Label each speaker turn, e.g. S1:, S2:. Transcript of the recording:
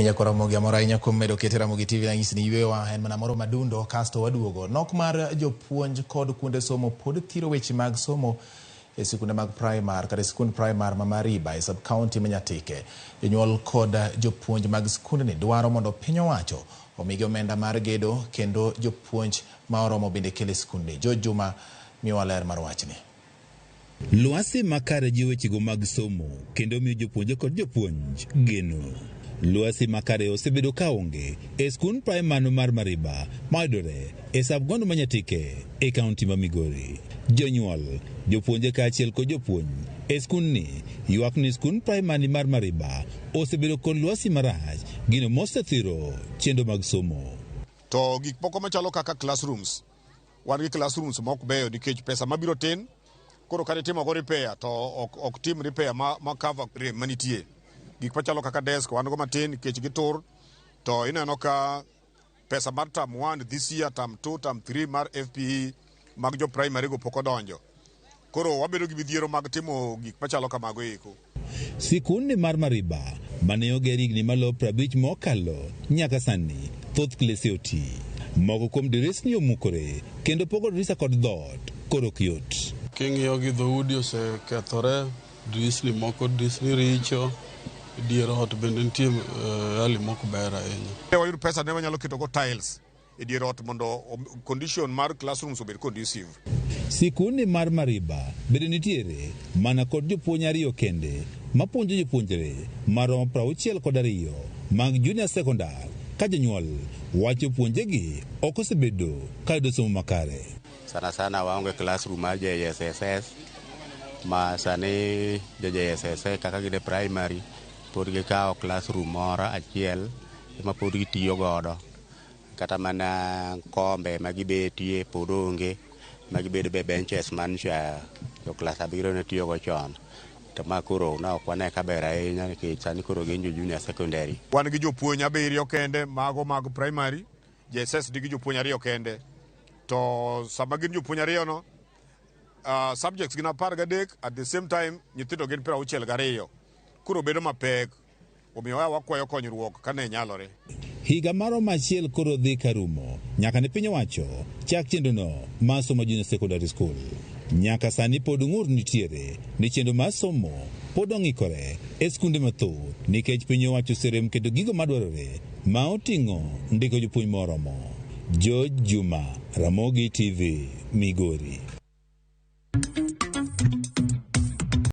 S1: Nyakwar Ramogi, amor ahinya kuom medo kete Ramogi TV. Nanyisi ni yweyowa en mana moro madundo, kasto waduogo. Nok mar jopuonj kod kuonde somo pod thiro weche mag somo e sikunde mag primar kata e sikund primar ma Mariba e sub county ma Nyatike. Jonyuol kod jopuonj mag skundni dwaro mondo piny owacho omigi omenda mar gedo kendo jopuonj ma oromo bende kel e skundni. George Juma miyowa ler mar wachni.
S2: Lwasi makare jiwo wechego mag somo kendo miyo jopuonjre kod jopuonj geno. Lwasi makare osebedo kaonge e skund primar mar Mariba mayudore e sub county ma Nyatike e kaunti ma Migori. Jonyuol, jopuonjre kaachiel kod jopuonj e skundni ywak ni skund primar mar Mariba osebedo kod lwasi marach, gino mosethiro chenro mag somo.
S3: To gik moko machalo kaka classrooms, wan gi classrooms mok beyo nikech pesa mabiro tin. Koro kata itimo go repair to ok tim repair ma cover rem manitie. Gik machalo kaka desk wan go matin nikech gitur. To ineno ka pesa mar term 1 this year, term 2, term 3 mar FPE mag jo primary go pok odonjo. Koro wabedo gi midhiero mag timo gik machalo kamago eko.
S2: Sikundni mar Mariba mane oger higni maloyo 50 mokalo, nyaka sani thoth klese oti. Moko kuom dirisni omukore kendo pogo dirisa kod dhoot koro ok yot.
S4: King'iyo gi dhoudi osekethore, dirisni moko, dirisni richo, dier ot bende nitie hali mok ber ahinya.
S3: Ne wayud pesa ne wanyalo keto go tiles e dier ot mondo condition mar classrooms obed conducive.
S2: Sikundni mar Mariba bende nitiere mana kod jopuonj ariyo kende mapuonjo jopuonjre maromo 62 mag junior secondary, ka jonyuol wacho puonjegi ok osebedo ka yudo somo makare.
S5: Sana sana waonge classroom mar JSSS, ma sani jo JSSS kaka gin e primary pod gikawo classroom moro achiel ema pod gitiyo godo. Kata mana kombe ma gibetie pod onge, ma gibedo be benches man cha jo klas 7 ne tiyogo chon. To ma koro ne ok wane ka ber ahinya nikech sani koro gin jo junior secondary.
S3: Wan gi jopuonj abiriyo kende mago mag primary, JSS nigi jopuonj ariyo kende. To sama gin jopuonj ariyo no, subjects gin 13, at the same time nyithindo gin 62. Koro bedo mapek, omiyo wakwayo konyruok kane nyalore.
S2: Higa maromo achiel koro dhi karumo nyaka ne piny owacho chak chenrono mar somo junior secondary school. Nyaka sani pod ng'ur nitiere ni chenro mar somo pod ong'ikore e skunde mathoth nikech piny owacho oserem keto gigo madwarore ma oting'o ndiko jopuonj moromo. George Juma, Ramogi TV, Migori.